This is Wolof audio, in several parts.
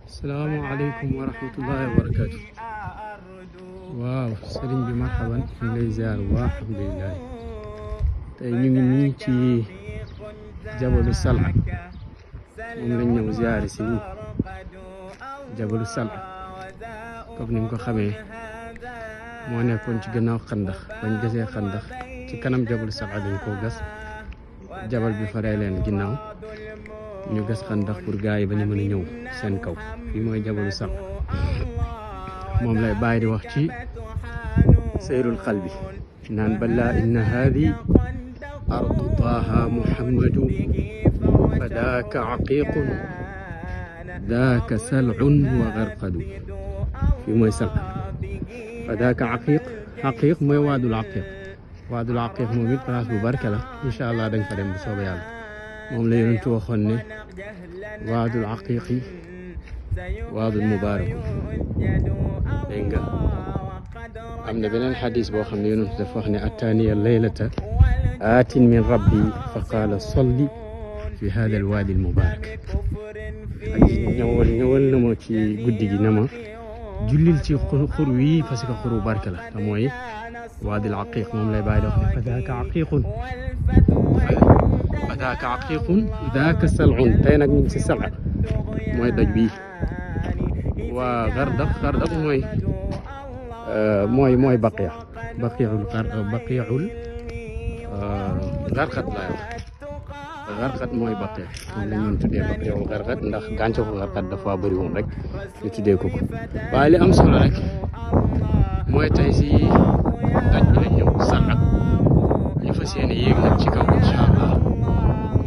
السلام عليكم ورحمة الله وبركاته. واو سرين بمرحبا من لي زيار والحمد لله. تاي نيغي ني تي جبل السلع موم لا نيو زيار سي جبل السلع كوم نيم كو خامي مو نيكون ci gannaaw xandax bañ gëssé xandax ci kanam jabal sal'a dañ ko gas jabal bi faré len ginnaw ñu gas xandax pour gaay bañu mëna ñëw seen kaw fi moy jabal sal'a mom lay bayyi di wax ci sayrul qalbi nan balla inna hadi ardu taha muhammadu fadaka aqiqun ذاك سلع وغرقد في موي سلع فذاك عقيق عقيق موي واد العقيق واد العقيق مومي بلاص بو بركه لا ان شاء الله دنج فا ديم بو سوبا يالا موم لا يونتو واخون ني واد العقيق واد المبارك دنگا امنا بنن حديث بو خامني يونتو دا فخني اتاني الليله آت من ربي فقال صلي في هذا الوادي المبارك ñewal na mo ci guddi gi nama julil ci xur wi parce que xuru barke la ta moy wadi al aqiq mom lay bay do wax fadaka aqiqun fadaka aqiqun daka sal'un tay nak ñu ci sal'a moy daj bi wa gardaq moy baqiya baqiul gharqat la gharqat moy baqiya la ñu tuddé baqiul gharqat ndax gancho ko gharqat dafa bari won rek ñu tuddé ko waye li am solo rek moy tay ci daj bi la ñew sal'a ñu fassiyene yegg nak ci kaw inshallah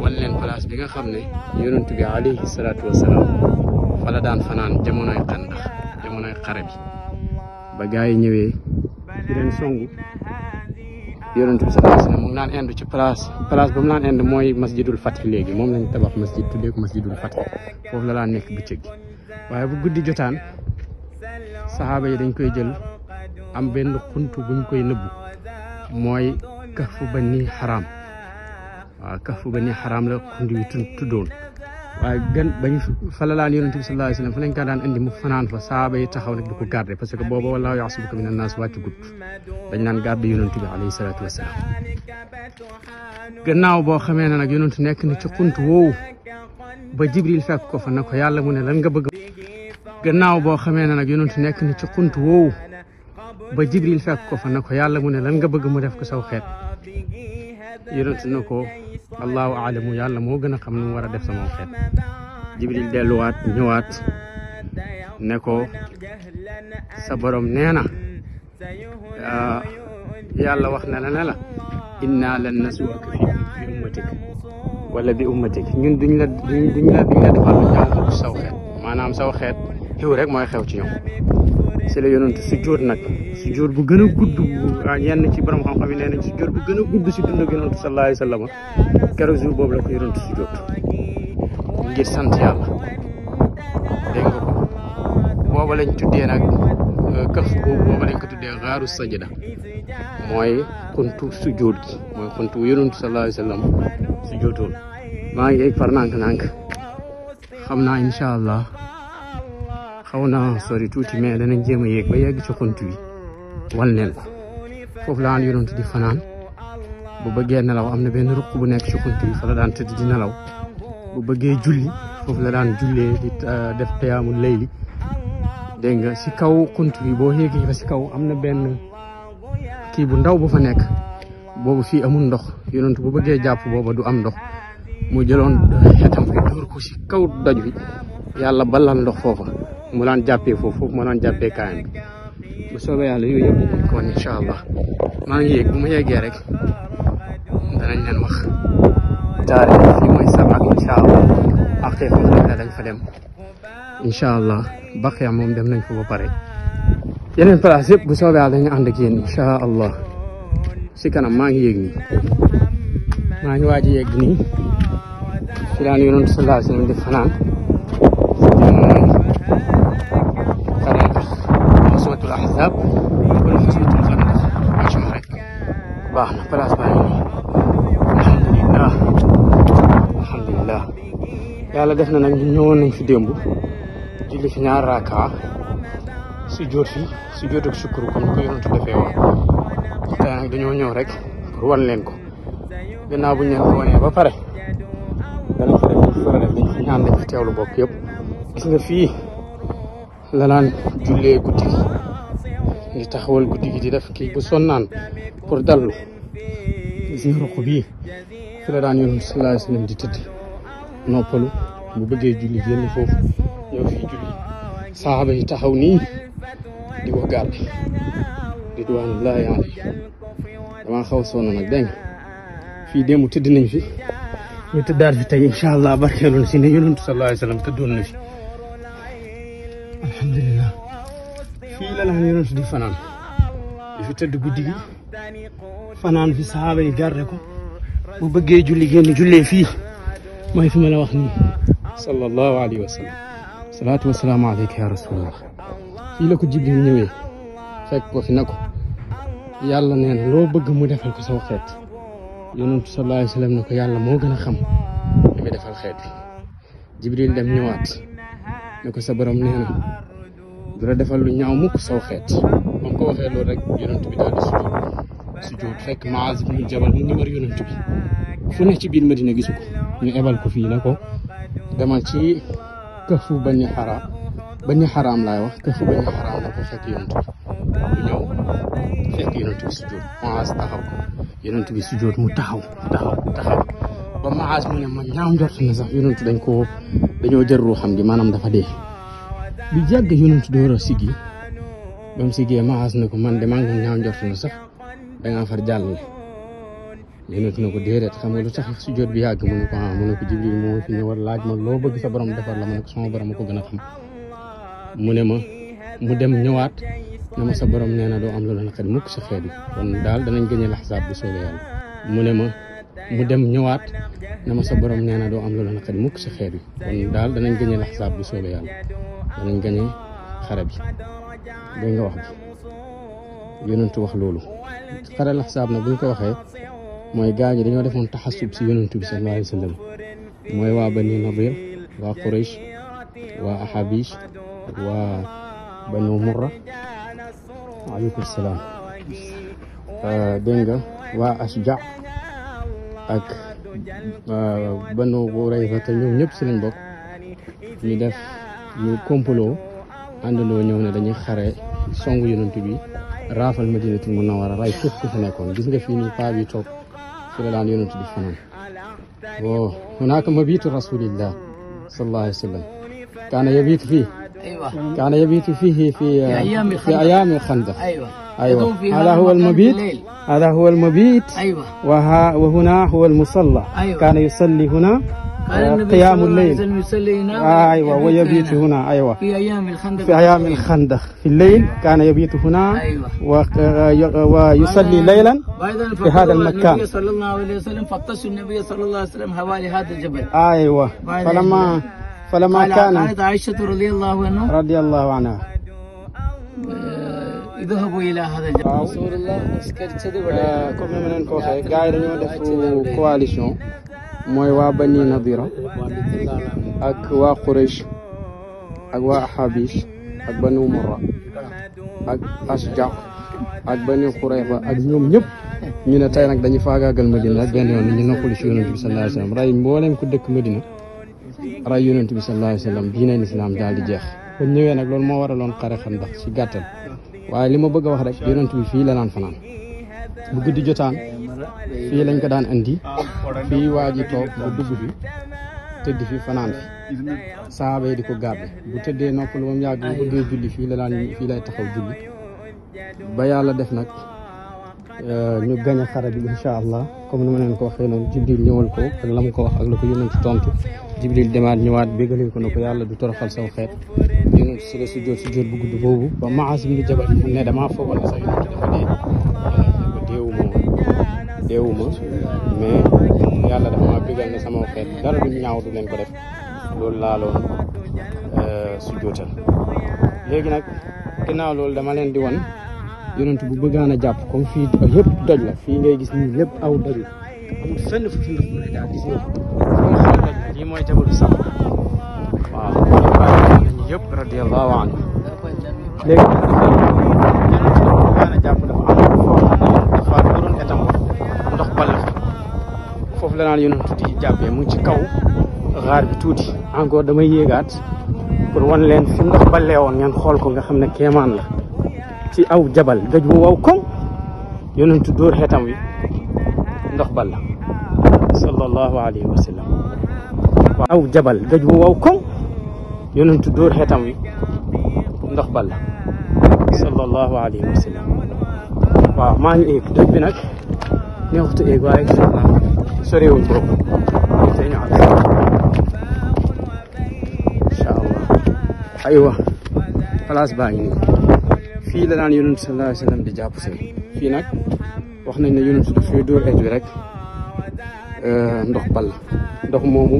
wal leen place bi nga xamné yonent bi alayhi salatu wassalam fala daan fanan jamonoy xandax jamonoy xare bi ba gaay ñëwé ci leen songu yonent bi sallallahu alayhi wasallam mu naan endu ci place bam naan endu moy masjidul fath légui mom lañ tabax masjid tuddé ko masjidul fath fofu la nek bëccëg waye bu guddi jotaan sahaba yi dañ koy jël am benn xuntu buñ koy neub moy kahfu bani haram wa kahfu bani haram la xundu yu tuddoon waye gën bañ fa la laan yonent bi sallallahu alayhi wasallam fa lañ ka daan andi mu fanaan fa sahaba yi taxaw nak diko garder parce que bobo wallahu ya'sibuka minan nas waccu gut dañ nan garder yonent bi alayhi salatu wassalam gannaaw bo xamé nak yonent nek na ci xuntu wo ba jibril fekk ko fa nako yalla mu ne lan nga bëgg gannaaw bo xamé nak yonent nek na ci xuntu wo ba jibril fekk ko fa nako yalla mu ne lan nga bëgg mu def ko saw xeet yonent nako allahu a'lamu yalla mo gëna xam nu wara def sama xeet jibril deluwaat ñëwaat ne ko sa borom neena yalla wax na la inna lan nasuka fi ummatik wala bi ummatik ñun duñ la defal lu ñaaw saw xeet manam saw xeet xiw rek moy xew ci ñoom ci la yonent sujud nak sujud bu gëna gudd ñenn ci borom xam-xam yi neena sujud bu gëna gudd ci dundu yonent sallallahu alayhi wasallam kéro jour bobu la ko yonent sujud ngir sant yalla dégg nga ko bobu lañ tuddé nak këf bobu lañ ko tuddé gharu sajda moy kuntu sujud gi moy kuntu yonent sallallahu alayhi wasallam sujudul ma ngi far nank xamna inshallah xawna sori tuuti mais dana jema yegg ba yegg ci xuntu yi wal leen ko fofu la an yonent di fanan bu bëggee nelaw amna benn ruq bu nekk ci xuntu yi fa la daan tëdd di nelaw bu bëggee julli fofu la daan jullé di def qiyamul layli dégg nga ci kaw xuntu yi bo yegg fa ci kaw amna benn ki bu ndaw bu fa nekk bobu fi amul ndox yonent bu bëggee japp bobu du am ndox mu jëlon xetam fi door ko ci kaw doj bi yalla balal ndox fofu mu lan jappé fofu mo non jappé kaayam bu soobé yalla yoy yeb dañ ko inshallah ma ngi yegg bu ma yeggé rek danañ leen wax taari fi moy sabak inshallah aqiqa dañ fa dem inshallah baqiya mom dem nañ fa ba paré yeneen place yeb bu soobé yalla dañu and ak yeen inshallah ci kanam ma ngi yegg ni ma ngi waji yegg ni ci daan yonent sallallahu alayhi wasallam di fanan الأحزاب ولا حسبة الخندق ماشي معك باهنا بلاص باهنا الحمد لله يالا دفنا نك ñewon nañ fi dembu julli fi ñaar raka sujjóot fi sujjóot ak shukru comme ni ko yonentu defee woon tey nag dañoo ñëw rek pour wan leen ko gannaaw bu ñu leen ko wanee ba pare danañ ko def fara def dañ fi ñaan dañ fi teewlu bokk yëpp gis nga fii la naan jullee guddi gi di taxawal guddi gi di def kii bu sonnaan pour dallu gis nga ruq bii fi la daan yonent sallallahu alayhi wa sallam di tëdd noppalu bu bëggee julli génn foofu ñëw fii julli saxaaba yi taxaw nii di ko garde ridwanullahi alayhi damaa xaw sonn nag dégg nga fii démb tëdd nañ fi ñu tëddaat fi tey incha allah barkeeloon si ne yonent sallallahu alayhi wa sallam tëddoon na fi alhamdulilah fii la laan yonent di fanaan di fi tëdd guddi gi fanaan fi saxaaba yi garde ko bu bëggee julli génn jullee fii mooy fi ma la wax nii sallallahu alayhi wa sallam salaatu wa salaamu alayka ya rasulallah fii la ko Jibril ñëwee fekk ko fi na ko yàlla nee na loo bëgg mu defal ko saw xeet yonent sallallahu alayhi wa sallam ne ko yàlla moo gën a xam li muy defal xeet bi Jibril dem ñëwaat ne ko sa borom nee na du la defal lu ñaaw mukk saw xeet moom ko waxee loolu rek yonent bi daal di sujjóot fekk Muaz ibn Jabal mu ngi wër yonent bi fu ne ci biir Madina gisu ko ñu ebal ko fii na ko demal ci këfu Bani Haram laay wax këfu Bani Haram na ko fekk yonent bi bu ñëw fekk yonent bi sujjóot Muaz taxaw yonent bi sujjóot mu taxaw ba Muaz mu ne man ñaaw njort na sax yonent dañoo jër ruuxam gi maanaam dafa dee bi jàgg yonent door a siggi ba mu siggee Muaz ne ko man de maa ngi ñaaw njort na sax dangaa far jàll yonent na ko déedéet xam nga lu tax sujjóot bi yàgg mu ne ko Jibril moo fi ñëwal laaj ma loo bëgg sa borom defar la ma ne ko sama borom a ko gën a xam mu ne ma mu dem ñëwaat ne ma sa borom nee na doo am lu la naqari mukk sa xeet bi kon daal danañ gëñe laxsaab bu soobee yàlla mu ne ma mu dem ñëwaat ne ma sa borom nee na doo am lu la naqari mukk sa xeet bi kon daal danañ gëñe laxsaab bu soobee yàlla danañ gëñe xare bi dégg nga wax bi yonentu wax loolu xare laxsaab nag buñ ko waxee mooy gaa ñi dañoo defoon taxasub si yonentu bi sallallahu alayhi wa sallam mooy waa Bani Nadir waa Quraysh waa Ahabish waa Banu Murra waaleykum salaam dégg nga waa Ashja ak Banu Qurayza te ñoom ñëpp si lañ bokk ñu def ñu complot àndandoo ñëw ne dañuy xare songu yonent bi raafal Madinatul Munawwara ray képp ku fa nekkoon gis nga fii nii paa bi toog fi la daan yonent bi fanaan هناك مبيت رسول الله صلى الله عليه وسلم كان يبيت فيه كان يبيت فيه في أيام الخندق أيوة هذا هو المبيت هذا هو المبيت وهنا هو المصلى كان يصلي هنا قيام الليل أيوة ويبيت هنا أيوة في أيام الخندق في الليل كان يبيت هنا ويصلي ليلا في هذا المكان صلى الله عليه وسلم فتش النبي صلى الله عليه وسلم حوالي هذا الجبل أيوة فلما كان عائشة رضي الله عنها اذهبوا إلى هذا الجبل رسول الله comme ni ma leen ko waxee gars yi dañoo def coalition mooy waa Bani Nadira ak waa Quraysh ak waa Ahabish ak Banu Murra ak Ashja ak Bani Qurayza ak ñoom ñëpp ñu ne tey nag dañuy faagaagal Madina rek benn yoon ñu noppalu si yonent bi sallallahu alayhi wa sallam ray mbooleem ku dëkk Madina ray yonent bi sallallahu alayhi wa sallam diine lislaam daal di jeex ba ñëwee nag loolu moo waraloon xare Xandaq si gàttal waaye li ma bëgg a wax rek yonent bi fii la naan fanaan bu guddi jotaan fii lañ ko daan andi fii waa ji toog bu dugg fi tëdd fi fanaan fi saaba yi di ko garde bu tëddee noppalu ba mu yàgg bu bëggee julli fii lay taxaw julli ba yàlla def nag ñu gañ a xare bi incha allah comme ni ma leen ko waxee noonu Jibril ñëwal ko ak la mu ko wax ak la ko yonent tontu Jibril demaat ñëwaat bégalil ko ne ko yàlla du toroxal saw xeet yonent si la sujjóot bu gudd boobu ba Muaz ibn Jabal ne damaa foogoon ne sax yonent dafa dee deewuma mais yàlla dafa ma bégal ne sama xeet dara du ñaaw du leen ko def loolu laa loon sujjóotal léegi nag ginnaaw loolu dama leen di wan yonent bu bëggaan a jàpp comme fii yëpp doj la fii ngay gis nii lépp aw doj la amul fenn fu fi ndox mu ne daal gis nga lii mooy jabalu sax waaw yëpp radiyallahu anhu léegi dafa jàpp dafa am dafa doon etam ndox ball foofu la naan yonent di jàppee mu ngi ci kaw xaar bi tuuti encore damay yéegaat pour wan leen fi ndox ballee woon ngeen xool ko nga xam ne kéemaan la ci aw jabal gaj bu waw koŋ yonent dóor xetam wi ndox balla sallallahu alayhi wa sallam aw jabal gaj bu waw koŋ yonent dóor xetam wi ndox balla sallallahu alayhi wa sallam waaw maa ngi eeg doj bi nag neexutu eeg waaye sorewuñ boobu tey ñu àgg incha allah aywa place baa ngi nii fii la daan yonent sallallahu alayhi wa sallam di jàpp si fii nag wax nañ ne yonent dafay dóor et bi rek ndox ball ndox moomu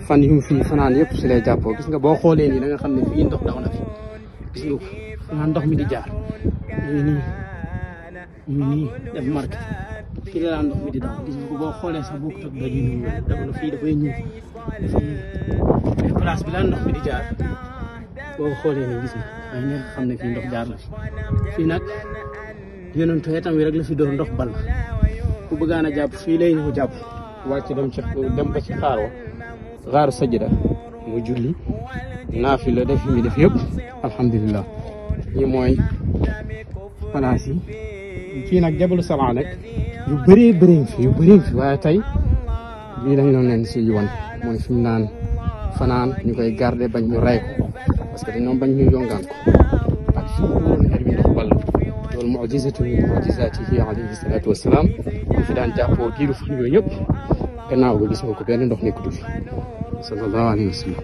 fan yu fii fanaan yëpp si lay jàppoo gis nga boo xoolee nii da nga xam ne fii ndox daw na fi gis nga ko fanaan ndox mi di jaar ñu ngi nii def marqué fii la daan ndox mi di daw gis nga ko boo xoolee sax bokkut ak doj yi ñu dafa na fii dafay ñuul mais place bi la ndox mi di jaar boo xoolee nii gis nga waaye ñeen xam ne fii ndox jaar la fi fii nag yonentu itam wi rek la fi door ndox ball ku bëggaan a jàpp fii lay ñëw jàpp wàcc dem ba ci xaar wa xaaru sajda mu julli naafi la def mi def yëpp alhamdulilah ñi mooy place yi fii nag jabalu Salaa nag yu bëree bëri fi waaye tey bii lañ doon leen si yoon mooy fi mu naan fanaan ñu koy garder bañ ñu rey ko parce que dañoo bañ ñu yongaan ko ak fi mu doon xer bi ndox ball loolu mu'jizatu min mu'jizaatihi alayhi salaatu wa salaam ñu fi daan jàppoo diiru fan yooyu yëpp gannaaw ga gis nga ko benn ndox nekkatu fi sallallahu alayhi wa sallam